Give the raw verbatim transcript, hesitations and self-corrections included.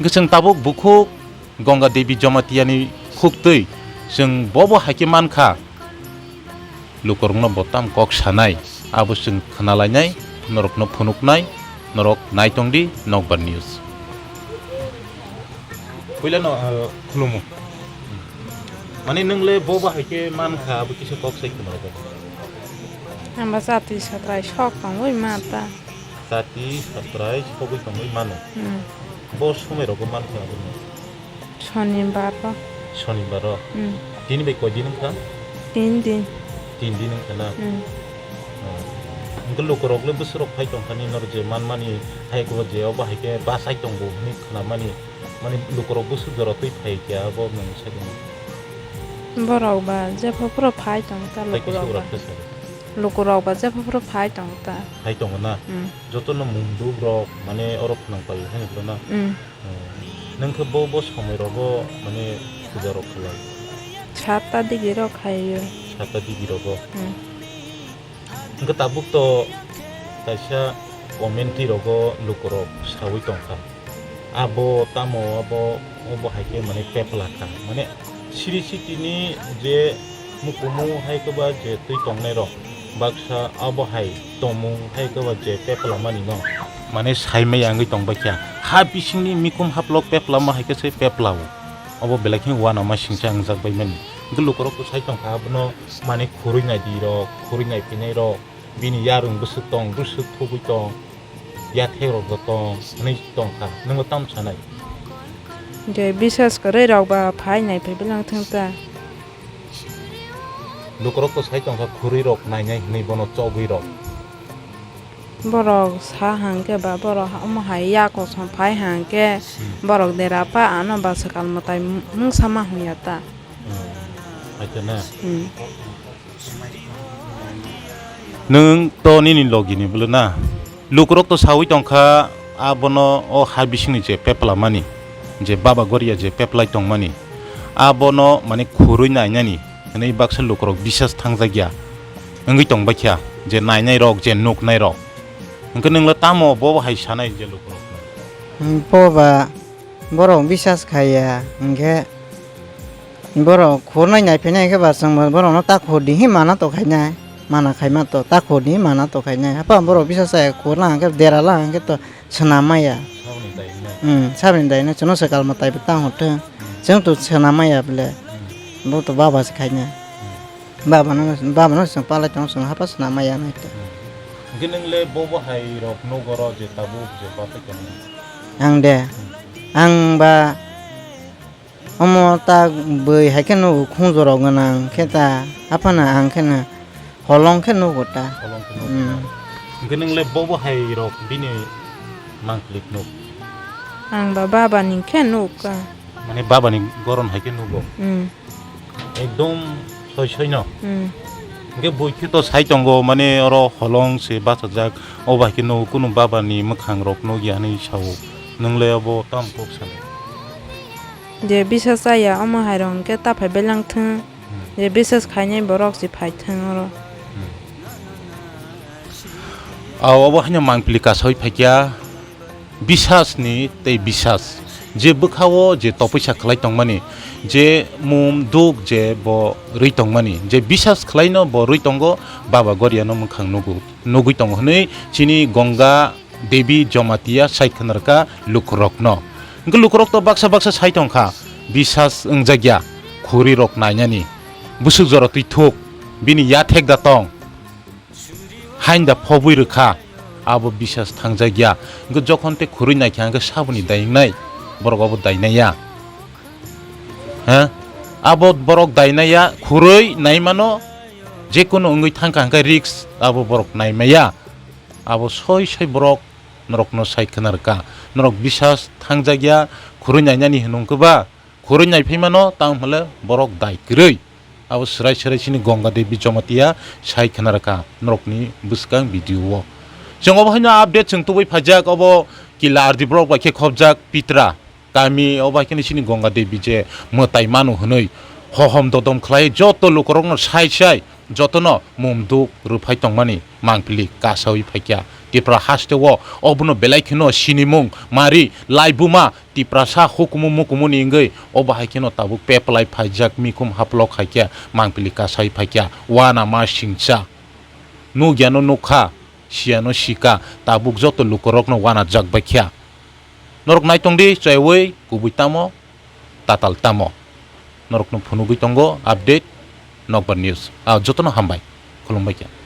Hwnkhe chwng tabuk bukhuk Ganga Devi Jamatia ni khuktwi chwng bobo hai khe mankha, lukurokno bo tam kok sanai, abo chwng khna lainai, norokno phunuknai, norok naitongdi Nokbar News. Puilano, ah, khulumo. Mane nwng le bo bahai khe man kha, abo kisa kok sai khna rwdi. Ang ba chati satrai sok tongwi ma ta. Chati satrai sogwi tongwi mano. Hmm. Bo somoi rogo man kha abo no. Sonibar o. Sonibar o. Hmm. Tini bai koi din wngkha? Tin din. Tin din wngkha na? Hmm. Oh. Hwnkhe lukurok le bwswk rok phai tongkha ni norok je manmani hai khe je obo hai khe bachai tongo hwnwi khnamani. Mane lukurok bwswk jora twi phai khe abo nwng sai tongma? Borok ba jepha phuru phai tong ta. Hai kisa lukurok ba. Ura khe sari. Lukurok ba jepha phuru phai tong ta. Phai tongo na? Hmm. Jotono munduk rok mane oro phwnang pai hai phuru na? Hmm. Oh. Nwng khe bo, bo somoi rogo mane puja rok khlai? Satta digi rok khai o. Satta digi rogo? Hmm. Hwnkhe tabuk to kaisa commentary rogo lukurok sawi tongkha. Abo tamo abo, obo hai khe mane pepla kha. Mane siri sitini je mukumu hai khe ba je twi tongnai rok baksa abo hai tongmung hai khe ba je pepla mani no. Mane saimaya wngwi tongbaikha. Ha bisingni mikum haplok pepla ma hai khe se pepla o. Obo belai khe uanama singcha wngjak bai mani. Hwnkhe lukurok to sai tongkha abono mane khurui nai di rok, khurui nai phinai rok. Bini yarwng bwswk tong, bwswk thugwi tong, yathek rok bo tong, hwnwi tongkha. Nwng bo tamo sanai? Je bisas kwrwi rok ba phai nai phai beleng thwng ta. Lukurok to sai tongkha khurwi rok nainai hwnwi bono chogwi rok. Borok sa hang khe ba borok ha-, omo hai yak kosom phai hang khe Hmm. borok dera pa ano ba swkang mwtai mungsa ma hung ya ta. Hmm. Hai khe na? Hmm. Nwng to nini logi ni bwlwi na? Lukurok to sawi tongkha, abono o ha bisingni je pepla mani, je baba goria je peplai tongmani, abono mane khurui nainani hwnwi baksa lukurok bisas thangjak ya wngwi tongbaikha, je nainai rok, je nuknai rok. Hwnkhe nwng le tamo bo hai sanai je lukurok no? Hmm, bo ba Borok bisas khai ya, hwnkhe borok khurnai naiphainai khe ba chwngbo borokno ta khur di hi mana to khainai, mana khaima to, ta khur di hi mana to khainai. Hapa borok bisas chaya khur lang khe dera lang khe to swnam maya. Saboni dai hwnwi. Hmm, saboni dai hwnwi chwngno swkal mwtai bo tang hor thung. Hmm. Chwng to swnam maya bole. Hmm. Bo to baba se khainai. Hmm. Baba no, baba no chwng palai tongo, chwng hapa swnam maya nai to. Hmm. Hwnkhe nwng le bo bo hai rok nogo ro je tabuk je bathai tongo? Ang de, ang ba omo ta bwrwi hai khe nugo, khung jorok gwnang khe ta, aphano ang khe no holong khe nugo ta. Holong khe nugo. Hmm. Hwnkhe nwng le bo bo hai rok bini mangpili nuk? Ang ba baba ni khe nuk ka. Mane baba ni goron hai khe nugo. Hmm. Ekdom soi soi no. Hmm. Hwnkhe bui khe to sai tongo, mane oro holong se bachajak, o bai khe no kunu baba ni mwkhang rok nukya hinwi sao. Nwng le abo tam kok sanai? Je bisas chaya omo hai rok hwnkhe ta phai beleng thung. Hmm. Je bisas khainai borok se phai thung oro. Hmm. Ao obo haino mangpili kasawi phaikya. Bisas ni tei bisas, je bwkha o je topisa khlai tongmani, je mum duk je bo rwi tongmani, je bisas khlai no bo rwi tongo, baba goria no mwkhang nugo, nugwi tongo hwnwi chini Ganga Devi Jamatia sai khna rwkha lukurok no. Hwnkhe lukurok to baksa baksa sai tongkha, bisas wngjakya, khuri rok nainani, bwswk jora twi thuk, bini yathek da tong. Hain da phobwi rwkha, abo bisas thangjak ya. Hwnkhe jokhon tei khurui naikha hwnkhe saboni dai wngnai, borok abo dai nai ya. Ha? Abo borok dai nai ya, khurui nai mano, jekunu wngwi thangkha hwnkhe risk abo borok nai maya. Abo soi soi borok norokno sai khna rwkha. Norok bisas thangjak ya, khurui nainani hwnwi wngkhe ba, khurui naiphai mano, tamo hwnle borok dai kwrwi. Abo swrai swrai chini Ganga Devi Jamatia sai khna rwkha norokni bwskang video o. Chwng obo haino update chwng tubui phaijak, obo kila R D block bai khe khopjak Pitra kami, obo hai khe chini Ganga Devi je mwtai mano hwnwi hohom dodom khlai joto lukurokno sai sai jotono mum duk rwphai tongmani mangpili kasawi phaikha. Tipra haste o obono belai kheno sinimung mari laibuma Tiprasa hukumu mukumu ni wngwi obo hai kheno tabuk peplai phaijak mikum haplok khaikya mangpili kasai phaikya wana ma singcha. Nugyano nukha, siyano sika, tabuk joto lukorokno wana jak baikya. Norok naitong di, chaiwi kubui tamo, tatal tamo. Norokno phunugwi tongo update, Nokbar News. Ah, jotono hambai. Khulumbai kha.